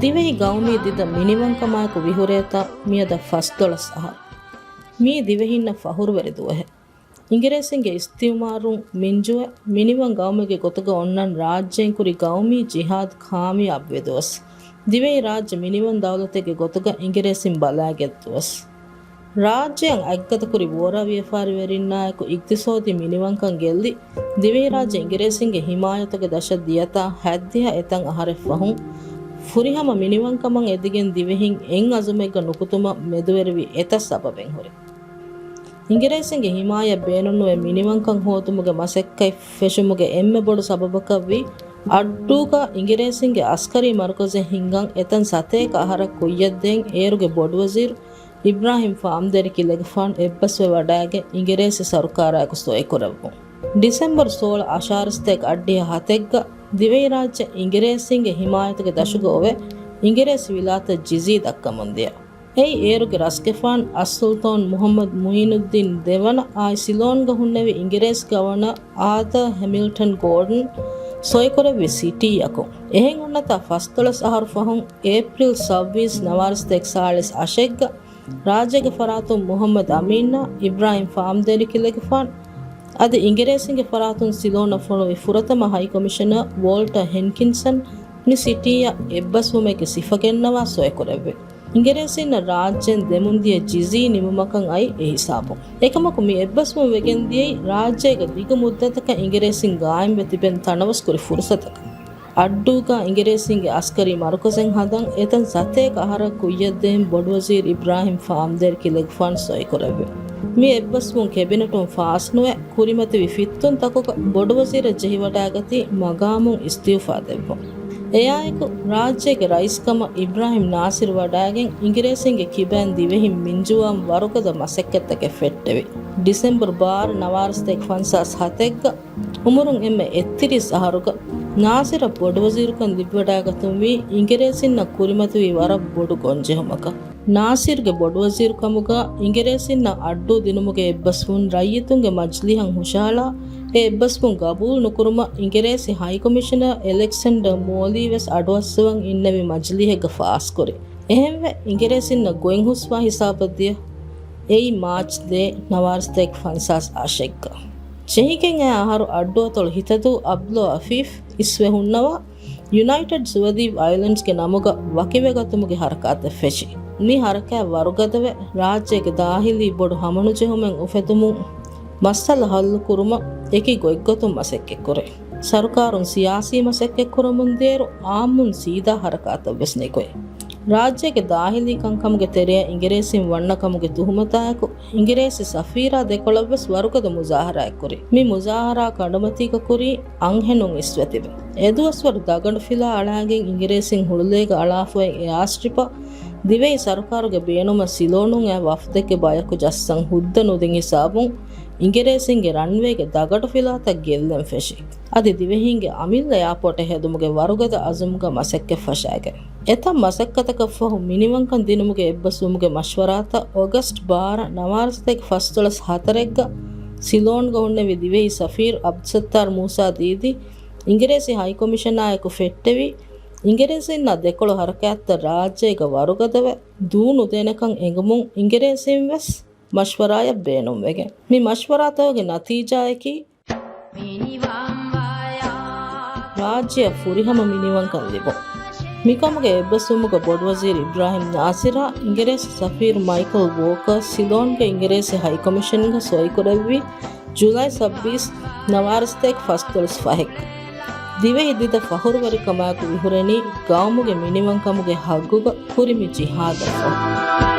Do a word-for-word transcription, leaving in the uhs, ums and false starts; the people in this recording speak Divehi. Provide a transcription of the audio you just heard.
ދިވެހި ގައުމީ ދިދަ މިނިވަންކަމާއެކު ވިހުރޭތާ މިއަދަށް ފަސްދޮޅަސް އަހަރު. މީ ދިވެހިންނަށް ފަޚުރުވެރި ދުވަހެއް. އިނގިރޭސިންގެ އިސްތިއުމާރުން މިންޖުވެ، މިނިވަން ގައުމެއްގެ ގޮތުގަ އޮންނަން ރާއްޖޭން ކުރި ގައުމީ ޖިހާދު ކާމިޔާބުވެ ދުވަސް. ދިވެހި ރާއްޖެ މިނިވަން ދައުލަތެއްގެ ގޮތުގަ އިނގިރޭސިން ބަލާގެން ދުވަސް. ރާއްޖެއަށް އަތްގަދަކުރި ބޯރާ ވިޔަފާރިވެރިންނާއެކު އިގްތިސޯދީ މިނިވަންކަން ގެއްލި، ދިވެހިރާއްޖެ އިނގިރޭސިންގެ ހިމާޔަތުގެ ދަށަށް ދިޔަތާ ހަތްދިހަ އެތައް އަހަރެއް ފަހުން، ފުރިހަމަ މިނިވަންކަމަށް އެދިގެން ދިވެހިން އެއް އަޒުމެއްގަ ނުކުތުމަށް މެދުވެރިވި އެތައް ސަބަބެއް ހުރި. އިނގިރޭސިންގެ ހިމާޔަތް ބޭނުންނުވެ މިނިވަންކަން ހޯދުމުގެ މަސައްކަތް ފެށުމުގެ އެންމެ ބޮޑު ސަބަބަކަށްވީ، އައްޑޫގަ އިނގިރޭސިންގެ އަސްކަރީ މަރުކަޒެއް ހިންގަން އެތަން ސަތޭކަ އަހަރަށް ކުއްޔަށްދޭން އޭރުގެ ބޮޑުވަޒީރު އިބްރާހިމް ފާމްދޭރި ކިލެގެފާނު އެއްބަސްވެވަޑައިގެން އިނގިރޭސި ސަރުކާރާއެކު ސޮއިކުރެއްވުން. ޑިސެމްބަރު ސޯޅަ އަށާރަސަތޭކަ އަށްޑިހަ ހަތެއްގަ ދިވެހިރާއްޖެ އިނގިރޭސިންގެ ހިމާޔަތުގެ ދަށުގަ އޮވެ، އިނގިރޭސި ވިލާތަށް ޖިޒީ ދައްކަމުންދިޔަ. އެއީ އޭރުގެ ރަސްގެފާނު އައްސުލްޠާން މުޙައްމަދު މުޢީނުއްދީން ދެވަނަ އާއި ސިލޯންގަ ހުންނެވި އިނގިރޭސި ގަވަނަރު އާތަރ ހެމިލްޓަން ގޯޑަން ސޮއިކުރެއްވި ސިޓީއަކުން. އެހެން އޮންނަތާ ފަސްދޮޅަސް އަހަރު ފަހުން އޭޕްރިލް ސައްބީސް ނަވާރަސަތޭކަ ސާޅީސް އަށެއްގަ ރާއްޖޭގެ ފަރާތުން މުޙައްމަދު އަމީންއާ އިބްރާހިމް ފާމްދޭރި ކިލެގެފާނު އަދި އިނގިރޭސިންގެ ފަރާތުން ސިލޯނަށް ފޮނުވި ފުރަތަމަ ހައިކޮމިޝަނަރ ވޯލްޓަ ހެންކިންސަން މި ސިޓީއަށް އެއްބަސްވުމެއްގެ ސިފަ ގެންނަވާ ސޮއިކުރެއްވި. އިނގިރޭސިންނަށް ރާއްޖޭން ދެމުންދިޔަ ޖިޒީ ނިމުމަކަށް އައި އެ ހިސާބުން. އެކަމަކު މި އެއްބަސްވުން ވެގެން ދިޔައީ ރާއްޖޭގަ ދިގު މުއްދަތަކަށް އިނގިރޭސިން ގާއިމްވެ ތިބެން ތަނަވަސްކުރި ފުރުސަތަކަށް. އައްޑޫގަ އިނގިރޭސިންގެ އަސްކަރީ މަރުކަޒެއް ހަދަން އެތަން ސަތޭކަ އަހަރަށް ކުއްޔަށްދޭން ބޮޑުވަޒީރު އިބްރާހިމް ފާމްދޭރި ކިލެގެފާނު ސޮއިކުރެއްވި. މި އެއްބަސްވުން ކެބިނެޓުން ފާސްނުވެ، ކުރިމަތިވި ފިއްތުން ތަކުގަ ބޮޑުވަޒީރަށް ޖެހިވަޑައިގަތީ މަގާމުން އިސްތިއުފާ ދެއްވުން. އެއާއެކު، ރާއްޖޭގެ ރައީސްކަމަށް އިބްރާހިމް ނާސިރު ވަޑައިގެން އިނގިރޭސިންގެ ކިބައިން ދިވެހިން މިންޖުވާން ވަރުގަދަ މަސައްކަތްތަކެއް ފެއްޓެވި. ޑިސެމްބަރު ބާރަ ނަވާރަސަތޭކަ ފަންސާސް ހަތެއްގަ އުމުރުން އެންމެ އެއްތިރީސް އަހަރުގަ ނާސިރަށް ބޮޑުވަޒީރުކަން ލިބިވަޑައިގަތުންވީ އިނގިރޭސިންނަށް ކުރިމަތިވި ވަރަށް ބޮޑު ގޮންޖެހުމަކަށް. ނާސިރުގެ ބޮޑުވަޒީރުކަމުގަ އިނގިރޭސިންނަށް އައްޑޫ ދިނުމުގެ އެއްބަސްވުން ރައްޔިތުންގެ މަޖިލީހަށް ހުށަހަޅާ، އެ އެއްބަސްވުން ގަބޫލު ނުކުރުމަށް އިނގިރޭސި ހައިކޮމިޝަނަރ އެލެކްސެންޑަރ މޯލީ ވެސް އަޑުއައްސަވަން އިންނެވި މަޖިލީހެއްގަ ފާސްކުރި. އެހެންވެ، އިނގިރޭސިންނަށް ގޮތްހުސްވާ ހިސާބަށް ދިޔަ އެއީ މާޗް ދޭއް ނަވާރަސަތޭކަ ފަންސާސް އަށެއްގަ. ޖެހިގެން އައި އަހަރު އައްޑުއަތޮޅު ހިތަދޫ އަބްދުލް އަފީފް އިސްވެ ހުންނަވާ، ޔުނައިޓެޑް ސުވަދީޕް އައިލެންޑްސްގެ ނަމުގަ ވަކިވެގަތުމުގެ ހަރަކާތެއް ފެށި. މި ހަރަކާތް ވަރުގަދަވެ، ރާއްޖޭގެ ދާހިލީ ބޮޑު ހަމަނުޖެހުމެއް އުފެދުމުން މައްސަލަ ހައްލުކުރުމަށް އެކި ގޮތްގޮތުން މަސައްކަތްކުރޭ. ސަރުކާރުން ސިޔާސީ މަސައްކަތްކުރަމުންދިޔައިރު އާއްމުން ސީދާ ހަރަކާތަށްވެސް ނިކުތް. ރާއްޖޭގެ ދާހިލީ ކަންކަމުގެ ތެރެއަށް އިނގިރޭސިން ވަންނަ ކަމުގެ ތުހުމަތާއެކު، އިނގިރޭސި ސަފީރާ ދެކޮޅަށްވެސް ވަރުގަދަ މުޒާހަރާއެއްކުރި. މި މުޒާހަރާ ކަނޑުމަތީގަ ކުރީ އަންހެނުން އިސްވެތިބެ. އެދުވަސްވަރު ދަގަނޑު ފިލާ އަޅާގެން އިނގިރޭސިން ހުޅުލޭގަ އަޅާފައި އެއާސްޓްރިޕަށް ދިވެހި ސަރުކާރުގެ ބޭނުމަށް ސިލޯނުން އައި ވަފްދެއްގެ ބަޔަކު ޖައްސަން ހުއްދަ ނުދިން ހިސާބުން އިނގިރޭސިންގެ ރަންވޭގެ ދަގަނޑު ފިލާތައް ގެއްލެން ފެށި. އަދި ދިވެހީންގެ އަމިއްލަ އެއާޕޯޓެއް ހެދުމުގެ ވަރުގަދަ އަޒުމުގަ މަސައްކަތް ފަށާގެން. އެތައް މަސައްކަތަކަށްފަހު މިނިވަންކަން ދިނުމުގެ އެއްބަސްވުމުގެ މަޝްވަރާތައް އޮގަސްޓް ބާރަ ނަވާރަސަތޭކަ ފަސްދޮޅަސް ހަތަރެއްގަ ސިލޯންގަ ހުންނެވި ދިވެހި ސަފީރު އަބްދުސައްތާރު މޫސާ ދީދީ އިނގިރޭސި ހައިކޮމިޝަނާއެކު ފެއްޓެވި، އިނގިރޭސިންނާ ދެކޮޅު ހަރަކާތްތައް ރާއްޖޭގަ ވަރުގަދަވެ ދޫ ނުދޭނެކަން އެނގުމުން އިނގިރޭސިން ވެސް މަޝްވަރާއަށް ބޭނުންވެގެން. މި މަޝްވަރާތަކުގެ ނަތީޖާއަކީ، ރާއްޖެއަށް ފުރިހަމަ މިނިވަންކަން ލިބުން. މިކަމުގެ އެއްބަސްވުމުގަ ބޮޑުވަޒީރު އިބްރާހިމް ނާސިރާ އިނގިރޭސި ސަފީރު މައިކަލް ވޯކަރ ސިލޯންގެ އިނގިރޭސި ހައިކޮމިޝަންގަ ސޮއިކުރެއްވި ޖުލައި ސައްބީސް ނަވާރަސަތޭކަ ފަސްދޮޅަސް ފަހެއް. ދިވެހި ދިދަ ފަޚުރުވެރިކަމާއެކު ވިހުރެނީ ގައުމުގެ މިނިވަންކަމުގެ ހައްގުގަ ކުރި މި ޖިހާދަށްފަހު.